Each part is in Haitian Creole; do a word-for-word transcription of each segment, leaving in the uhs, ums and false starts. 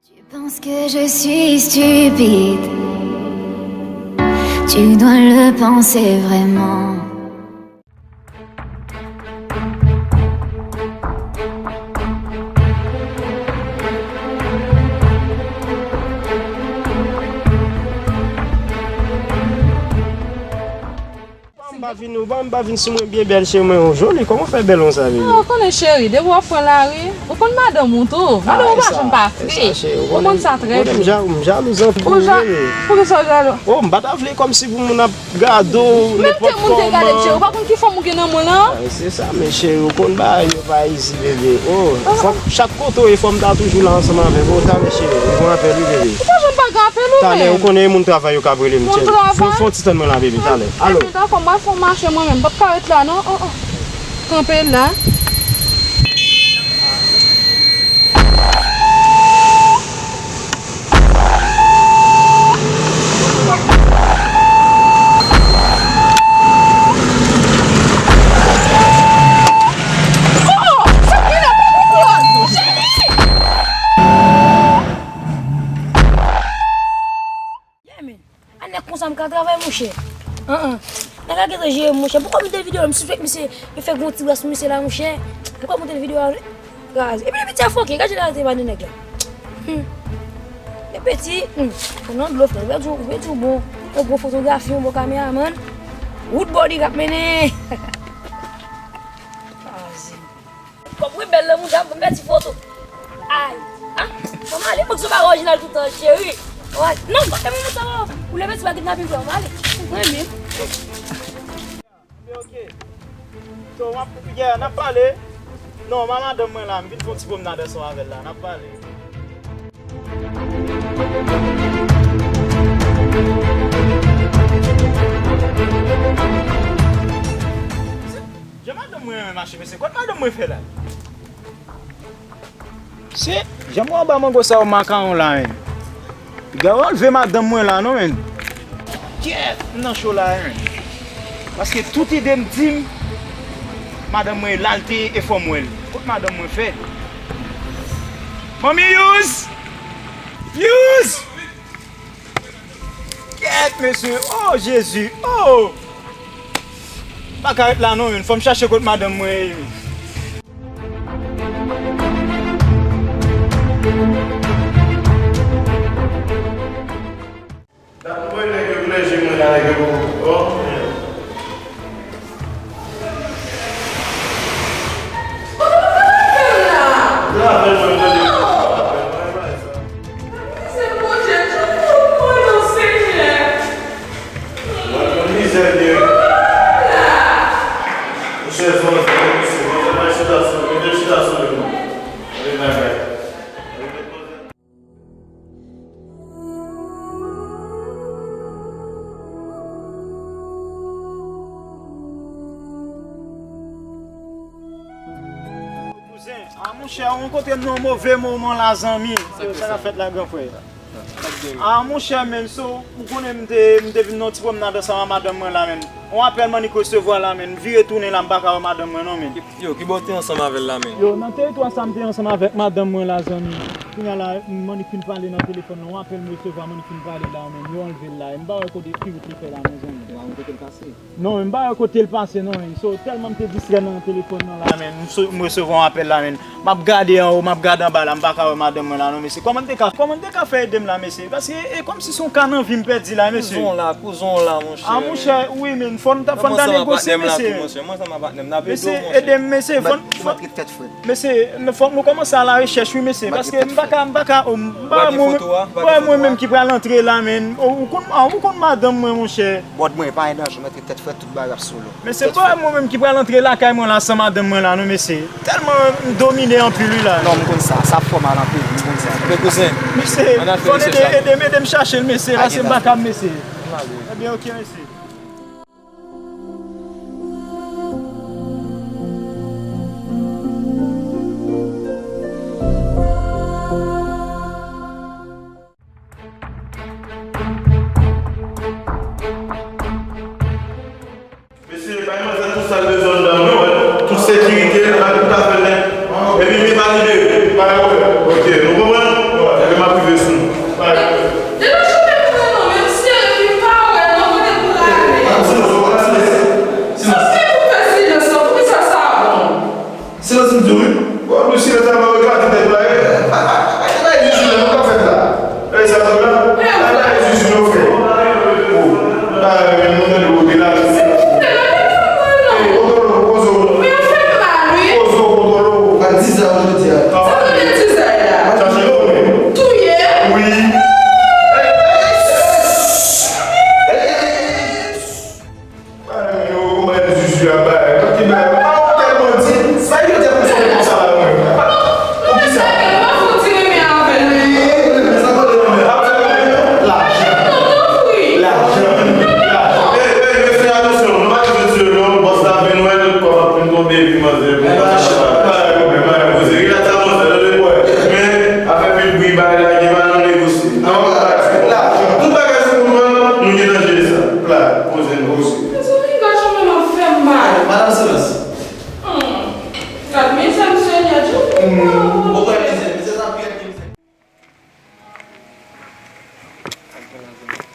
Tu penses que je suis stupide. Tu dois le penser vraiment. M pa vin, ou pa, m pa vin sou mwen byen bèl, cheri mwen, ou joli. Kòman w fè bèl konsa, bebe? Ah, ou konnen, cheri, depi w ap pran lari, ou konn madanm ou tou. Madanm ou pa janm pa fre. Ou konn sa trè byen. M jalou anpil, bebe. Poukisa w jalou? Oh, m pa ta vle kòmsi pou moun ap gade w nenpòt kòman. Menm ke moun te gade m, cheri, ou pa konn ki fòm ou gen nan men w lan? Ah, se sa, men cheri, ou konn bagay yo pa izi, bebe. Oh, fòk chak kote w ye, fò m ta toujou la ansanm avèk ou. Talè, cheri, ou gen apèl, wi, bebe. Ou pa janm pa gen apèl ou menm. Talè, ou konnen moun travay yo k ap rele m, cheri. Fò, fò ti tann mwen la, bebe, talè. Alo. Ebyen, dakò, m pral fè yon mache mwen menm. M p ap ka ret la, non. Oh, oh. Kanpe la. Yeah, man. A nèg konsa m ka travay, monchè. An, an. Nèg la gentan jere m, monchè. Poukò m te videyo, m swiv ak misye, yo fè gon ti bras pou misye la, monchè. Poukò m te videyo a, wi? Kraze. Epi depi ti a foke, gade jeneralite pa de nèg la. Hmm. Men peti, hmm. Ou nan dlo, frè. Ou pèdi, ou pèdi yon bon, yon bon fotografi, yon bon kameramann. Wood body k ap mennen. Kraze. Kòm rebèl nan mouda, m fè ti foto. Ay. Ah, fò m ale, m se pa orijinal toutan, cheri. Ay. Non, pa fè moun sa, ou leve ti pa kidnaping, frè, m ale. Mwen menm. Ok, ok. So, w ap, yeah, n ap pale. Non, ma madanm mwen la, m vin fè yon ti pwomnad ansanm avè l la, n ap pale. Jan madanm mwen renmen mache, mesye, kot madanm mwen fè la? Se, jan mwen anba mango sa yo makawon la, men. Piga w anlve madanm mwen la, non, men. Kyèt, m nan cho la, men. Paske tout ide m di m, madanm mwen la l te ye e fò m wè l. Kot madanm mwen fè? Manmi Youz! Youz! Kèt, mesye! Oh, Jezi! Oh! M pa ka ret la non, men. Fò m chache kot madanm mwen ye. Dat mwen wè nèg yo plèje mwen la, nèg yo. Oh. Kouzen, a monchè, ou rankontre m nan yon move moman la, zanmi. Sa k fèt la, gran frè? A monchè, men, so, ou konnen m te, m te vin nan yon ti pwomnad ansanm ak madanm mwen la, men. Yon apèl m annik resevwa la, men. M vire tounen la, m pa ka wè madanm mwen non, men. Yo, ki bò w te ansanm avè l la, men? Yo, nan teritwa sa m te ansanm avèk madanm mwen la, zanmi. Kounye a la, m annik fin pale nan telefòn nan. Yon apèl m resevwa, m annik fin pale la, men. Yo anlve l la. M pa wè kote ki wout li fè la, non, zanmi. Yo pa wè kote l pase? Non, men m pa wè kote l pase, non, men. So, tèlman m te distrè nan telefòn nan la, men. M so, m resevwa yon apèl la, men. M ap gade anwo, m ap gade anba la, m pa ka wè madanm mwen la, non, mesye. Kòman n te ka, kòman n te ka fè ede m la, mesye? Paske e kòmsi se yon ka nan vi m pèdi la, mesye. Kouzen w la, kouzen w la, monchè. A, monchè, wi, men, fò n ta, fò n ta negosye, mesye. Mesye, ede m, mesye, fò n, fò n, mesye, fòk nou kòmanse a la rechèch, wi, mesye, paske m pa ka, m pa ka, oh, m pa wè mwen, pa wè mwen menm ki pral antre la, men. Oh, ou konn, ah, ou konn madanm mwen, monchè. Bòd mwen, pa gen danje, mèt ret tèt frèt, tout bagay ap solo. Mesye, pa wè mwen menm ki pral antre lakay mwen la san madanm mwen la, non, mesye. Tèlman m domine anpil, wi, la. Non, m konn sa, sa fè w mal anpil, m konn sa. Men kouzen, mesye, ann al fè rechèch la. Ede m, ede m chache l, mesye, paske m pa kab, mesye. Ebyen, ok, mesye. Mesye, bay manzè tout sa l bezwen anndan, wi. Tout sekirite, bay tout afè l nèt. Epi li pa libere. Ok, nou konprann? Ebyen, m ap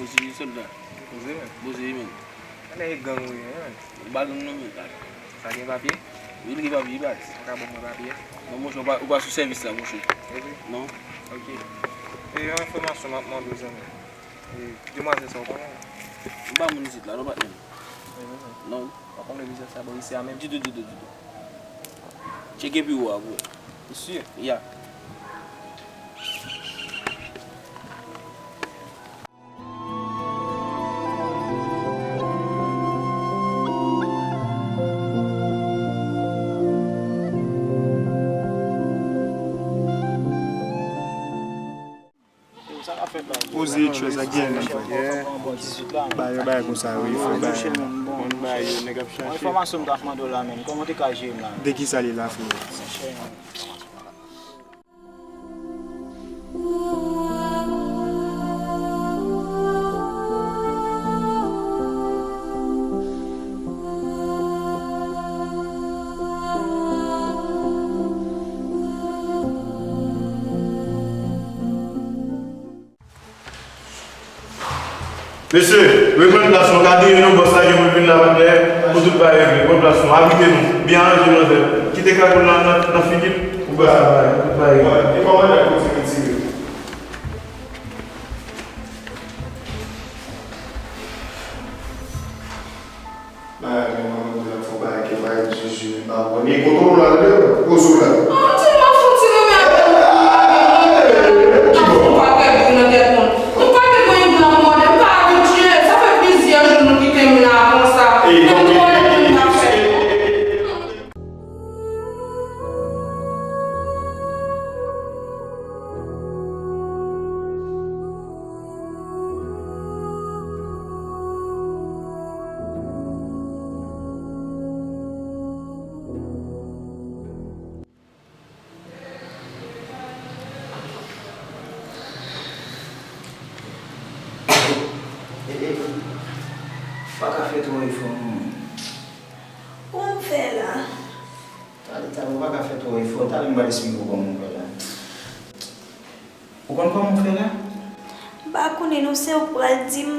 Poze sòlda. Poze, men. Poze, men. Ann e gang ou ye, men. M pa gang non, men. Sa gen papye? Wi, li gen papye, baz. Ou ka ban mwen papye? Non, monchè, ou pa, ou pa sou sèvis la, monchè. E vre? Non. Ok. E yon enfòmasyon m ap mande w, zanmi. E demwazèl sa, ou konnen? M pa moun isit la, non, patnè m. Non. Pa konnen biznis sa bò isi a menm? Ditou, ditou, ditou. Tcheke pi wo a pou wè. Ou si? Ya. Poze trust again, man. Ba yo bay konsa, wi, fò bay. Bon, bay yo, nèg ap chache. Enfòmasyon m t ap mande w la menm, kòman w te ka jere m la? De kisa li la, frè? Mesye, reprann plas nou, ka di nou bòs la gen pou l vin la, patnè, pou tout bagay regle. Pran plas nou, abrite nou, byen ranje manzè. Kite kagoul la nan, nan figi l, pou bòs la bay, tout bagay regle. E kòman nèg yo ti retire? Bagay mwen, mwen, mwen, fò bagay ke bagay di Jezi, men pa wè. Men kote w la, tande? Poze w la. An, ti mwen fouti renmen avè w. Ap fè yon pakèt bri nan tèt moun. Yon pakèt bri nan mòde, m pa abitye. Sa fè plizyè jou nou kite m la konsa. Men m konnen pou m pa fè. E, e, pa ka fè twò efò non. Kòman m fè la? Talita, ou pa ka fè twò efò. Talè m pral esplike w kòman w fè la. Ou konn kòman w fè la? M pa konnen non, se ou k pral di m.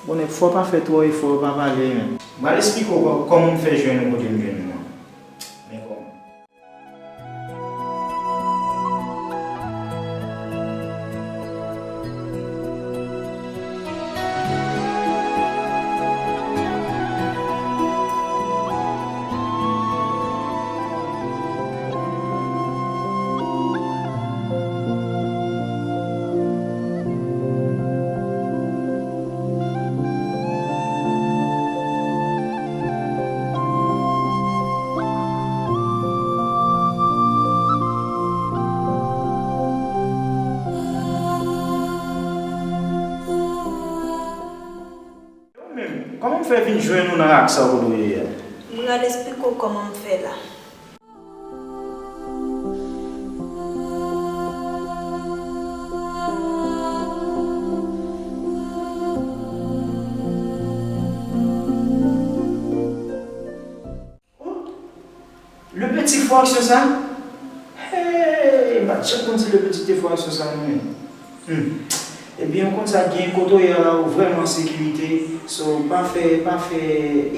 Bon, nèg, fò w pa fè twò efò, pa pale, men. M pral esplike w kò-, kòman m fè jwenn ou kote m jwenn ou an. Men kòman. Ou menm, kòman m fè vin jwenn ou nan ak sa kote w ye a? M pral esplike w kòman m fè la. Le petit fò aksyon sa? Hey, m pa t janm konn si le petit te fò aksyon sa non, men. Hmm. Ebyen, ou konn sa, gen kote w ye a la, ou vrèman an sekirite. So, pa fè, pa fè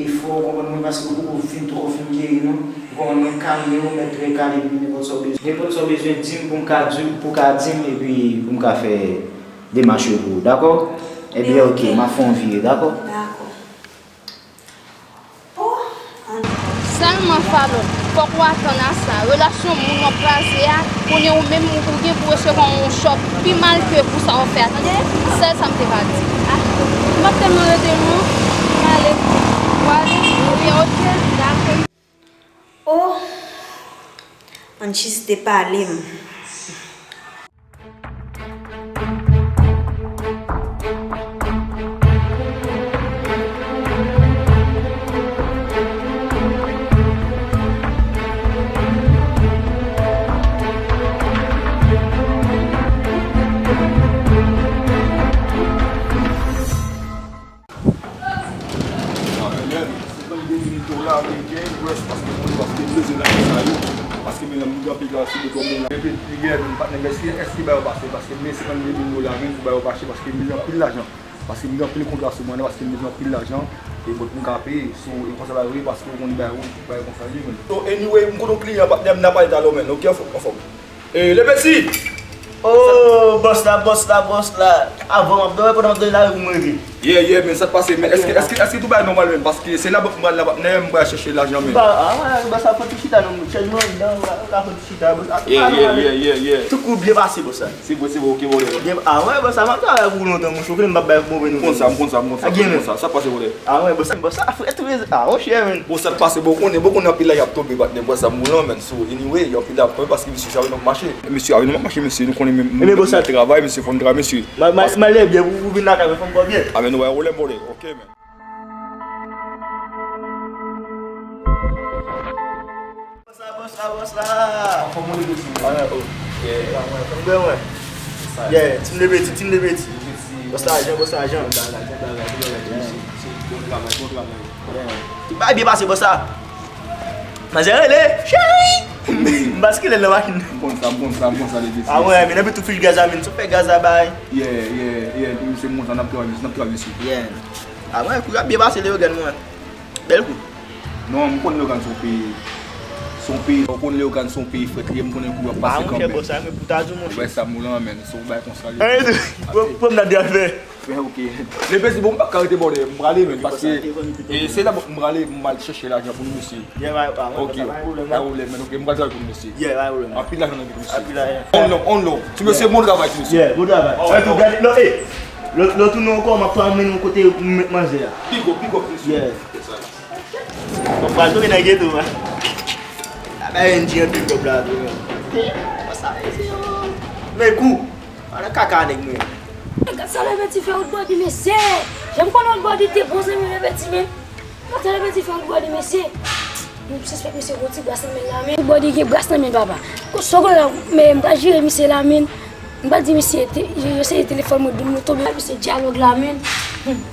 efò, ou konprann mwen, paske ou poko fin twò fin geri non. Ou konprann mwen, kalme w, mèt trè kalme, epi nenpòt sa w bezwen. Nenpòt sa w bezwen, di m pou m ka di, pou w ka di m, epi pou m ka fè demach yo pou ou, dakò? Ebyen, ok, m ap fè yon vire, dakò? Dakò. Oh, an. Sèlman Falon, fòk ou atann a sa. Relasyon moun w ap kraze a, kounye ou menm ou gen pou resevwa yon chòk pi mal ke pou sa w fè a, tande? Sèl sa m te ka di. Ah, m p ap tèlman rete non. M ale. Ou ale? Wi, ok. Dakò. Oh, ann jis te pale m. Senkannde mil dola ameriken, U S, paske mwen, paske m bezwen lajan sa yo. Paske men, m gen anpil dola sou do kò mwen. Epi, Miguel, patnè m, èske, èske ba yo pase? Paske men senkannde mil dola, men pou ba yo pase, paske m bezwen anpil lajan. Paske m gen anpil kontra sou mwen la, paske m bezwen anpil lajan, e pou m ka peye. So, e konsa bagay yo ye, paske ou konn bagay ou, bagay konsa li ye, men. So, anyway, m konn yon kliyan, patnè m, n a pale talè, men. Ok, anfòm, anfòm. E, Lepeti! Oh, bòs la, bòs la, bòs la. Avan, m ap dòmi, pandan m ap dòmi, lari pou m rive. Yeah, yeah, men sa k pase, men èske, èske, èske tout bagay nòmal, men? Paske se labank m pral la, patnè m, m pral chèche lajan, men. Ba, ah, wè, bòs la, fò ti chita, non, chèz mwen anndan, ou ka fò ti chita, bòs la. Yeah, yeah, yeah, yeah, yeah. Tout kou byen pase, bòs la. Se vre, se vre, ok, brother. Byen, ah, wè, bòs la, m ap travay pou lontan, monchè, ou konnen m ap bay move nouvèl. M konn sa, m konn sa, m konn sa, m konn sa. Sa k pase, brother? Ah, wè, bòs la, bòs la, frè, trè, ah, monchè, men. Bon, sa k pase, bon, konnen, bon, konnen anpil la y ap tonbe, patnè, bòs la, m woulan, men. So, anyway, anpil la ap tonbe paske misye chak jou n ap mache. Mesye, avè nou m ap mache, mesye, nou konnen men, men, men travay, mesye, fò n travay, mesye. Ma, ma, ma lè byen, ou, ou vin lakay mwen, fò m ba w byen. Amèn, wè, ou lè mole. Ok, men. Bòs la, bòs la, bòs la. Anfòm ou, Lepeti? Ah, ok. Ah, wè, fò m byen, wè. Yeah, Team Lepeti, Team Lepeti. Bòs la, jan, bòs la, jan. Bon travay, bon travay, bon travay. Tout bagay byen pase, bòs la. Manzè rele, cheri! M baskile nan machin nan. M konn sa, m konn sa, m konn sa, Lepeti. Ah, wè, men nan pi tou fich gaz la, men sou fè gaz la bay. Yeah, yeah, yeah, pou misye montan, n ap travay, n ap travay, mesye. Yeah. Ah, wè, kou ap byen pase, Leyogàn, mwen. Bèl kou. Non, m konn Leyogàn se yon peyi, se yon peyi, ou konn Leyogàn se yon peyi frèt li ye, m konnen kou ap pase kanmenm. Ah, monchè, bòs la, men pou ta di w, monchè. Ou wè sa m ou lan, men, se yon bagay konsa li ye. Pwomnad y ap fè. Fè, ok. Lepeti, bon, m p ap ka rete bò de, m prale, men, paske, e, se la m prale, m al chèche lajan pou nou, mesye. Yeah, pa, pa, pa pwoblèm, men, ok, m pral travay pou nou, mesye. Yeah, pa pwoblèm. Anpil lajan nan men nou, mesye. Anpil lajan. On love, on love. Ti mesye, bon travay, ti mesye. Yeah, bon travay. Lè tou gade, non, e, lè, lè tou nou ankò, m ap tou mennen nou kote m met manzè a. Big up, big up, mesye. Yeah. Bon, pral tonbe nan geto, a. Sa bay N G anpil kòb la, tou, men. Sa, mesye, o. Men kou. Ala kaka nèg mwen. Gad sa Lepeti fè out body, mesye. Jan m konnen out body te bon, zanmi Lepeti, men. Gad sa Lepeti fè out body, mesye. M sispèk misye gon ti bras nan men l la, men. Out body gen bras nan men l, papa. Sa w konnen la, men m pral jere misye la, men. M pral di misye, te, yo sezi telefòn mwen, nou tonbe misye dyalòg la, men. Hmm.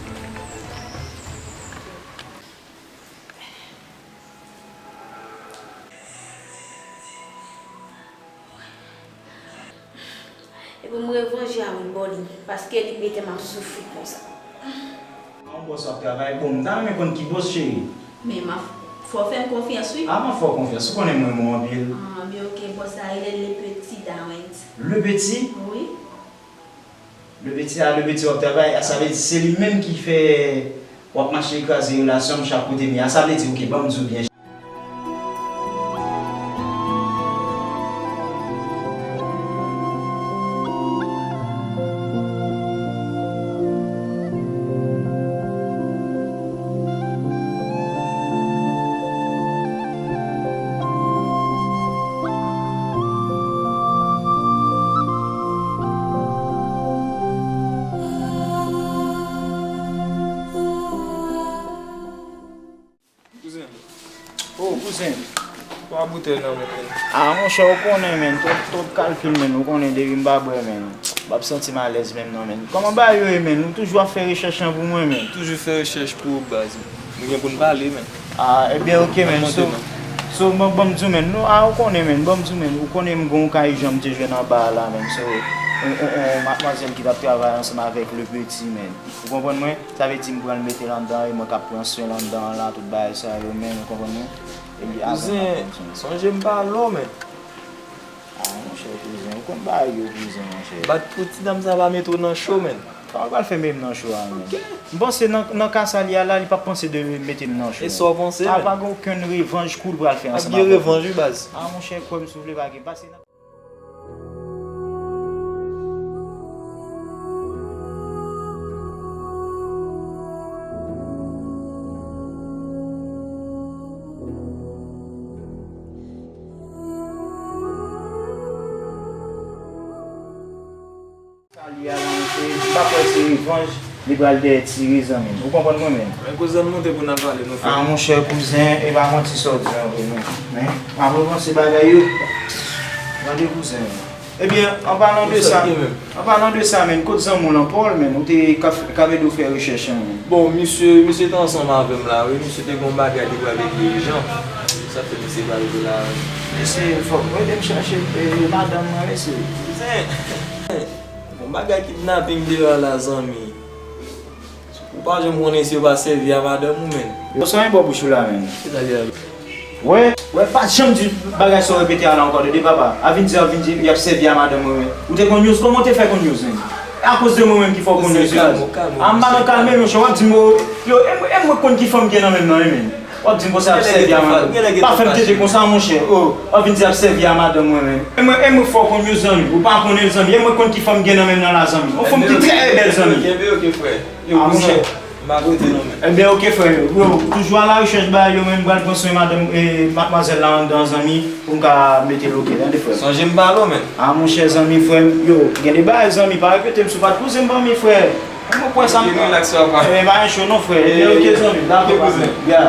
Epi m revanje a out body, paske li mete m ap soufri konsa. Yon bòs w ap travay, bon, m ta renmen konn ki bòs, cheri. Men m ap, fò w fè m konfyans, wi. A, m ap fè w konfyans, ou konnen m renmen w anpil. A, byen, ok, bòs la rele Lepeti Dawens. Lepeti? Wi. Lepeti a, Lepeti w ap travay, a sa vle di se li menm ki fè w ap mache kraze relasyon m chak kote m ye. A sa vle di, ok, ban m di w byen. Kouzen. Oh, kouzen. Twa boutèy nan men, men. Ah, monchè, ou konnen, men. Twòp, twòp kalkil, men. Ou konnen, depi m pa bwè, men. M ap santi m alèz menm, non, men. Kòman bagay yo ye, men? Ou toujou ap fè rechèch lan pou mwen, men. Toujou fè rechèch pou ou, baz. Nou gen pou n pale, men. Ah, ebyen, ok, men. So, so, ban, ban m di w, men. Nou, ah, ou konnen, men. Ban m di w, men. Ou konnen m gon kay jan m te jwenn anba a la, men. So, on, on, on matmwazèl ki t ap travay ansanm avèk Lepeti, men. Ou konprann mwen? Sa vle di m pran l mete l anndan e mwen k ap pran swen l anndan an la, tout bagay sa yo, men, ou konprann mwen? Epi avan m ap pran swen l. Kouzen, sonje m pa lò, men. Ah, monchè, kouzen, ou konn bagay yo, kouzen, monchè. Bat pou ti dam sa pa mete w nan cho, men. Kòman w pral fè m mete m nan cho a, men? Ok. M panse nan, nan ka sa li a la, li p ap panse de mete m nan cho. E sa w panse, men? Pa gen okenn revanj kou l pral fè ansanm avèk mwen. Ap gen revanj, wi, baz. Ah, monchè, kwè m si w vle, pa gen. Pase nan Sa li a la, monchè, m pa kwè se revanj li pral dèyè tire, zanmi m. Ou konprann mwen menm? Men kouzen, moute pou n al pale, nou fè. Ah, monchè, kouzen, e pa manti sa w di an vre, non. Men, m ap repanse bagay yo. Tande, kouzen. Ebyen, an palan de sa, an palan de sa, men, kot zanmi w lan, Paul, men, ou te ka, ka ede w fè rechèch an, men? Bon, misye, misye te ansanm avè m la, wi. Misye te gen yon bagay li pral regle ijan. Sa fè misye pa rive la, wi. Mesye, fòk ou ede m chache, e, madanm mwen, mesye. Kouzen. Bon, bagay kidnaping deyò a la, zanmi. Ou pa janm konnen si yo pa sèvi a madanm ou, menn. Yo, sa yon bò bouch ou la, menn. Sètadi, Wè, wè, pa janm di bagay sa w repete a la ankò, tande papa. A vin di, a vin di, y ap sèvi a madanm mwen, menn. Ou te konn news, kòman w te fè konn news, menn? E akoz de mwen menm ki fè w konn news, gaz. A m pa nan kalme, monchè, w ap di m, o, yo, e mwen, e mwen konn ki fanm gen nan men m nan, wi, menn. W ap di m konsa y ap sèvi a madanm. Pa fè m tete konsa, monchè. O, w ap vin di y ap sèvi a madanm mwen, menn. E mwen, e mwen fè w konn news, zanmi. Ou pa konnen, zanmi. E mwen konn ki fanm gen nan men m nan la, zanmi. Yon fanm ki trè bèl, zanmi. Kenbe, oke, frè. Yo, Ah, kouzen, monchè. m pa prete non, menn. Ebyen, oke, frè. Yo, toujou a la rechèch bagay yo, menn. M pral pran swen madanm, e, madmwazèl la anndan, zanmi, pou m ka mete l oke, tande, frè. Sonje m pa lwen, menn. Ah, monchè, zanmi, frè m. Yo, gen de bagay, zanmi, pa repete m sou pat kouzen m, zanmi, frè. Mwen kwè sa m. Relax, papa. Ebyen, pa gen cho non, frè. Ebyen, oke, zanmi. Dakò, Oke, kouzen. Ya.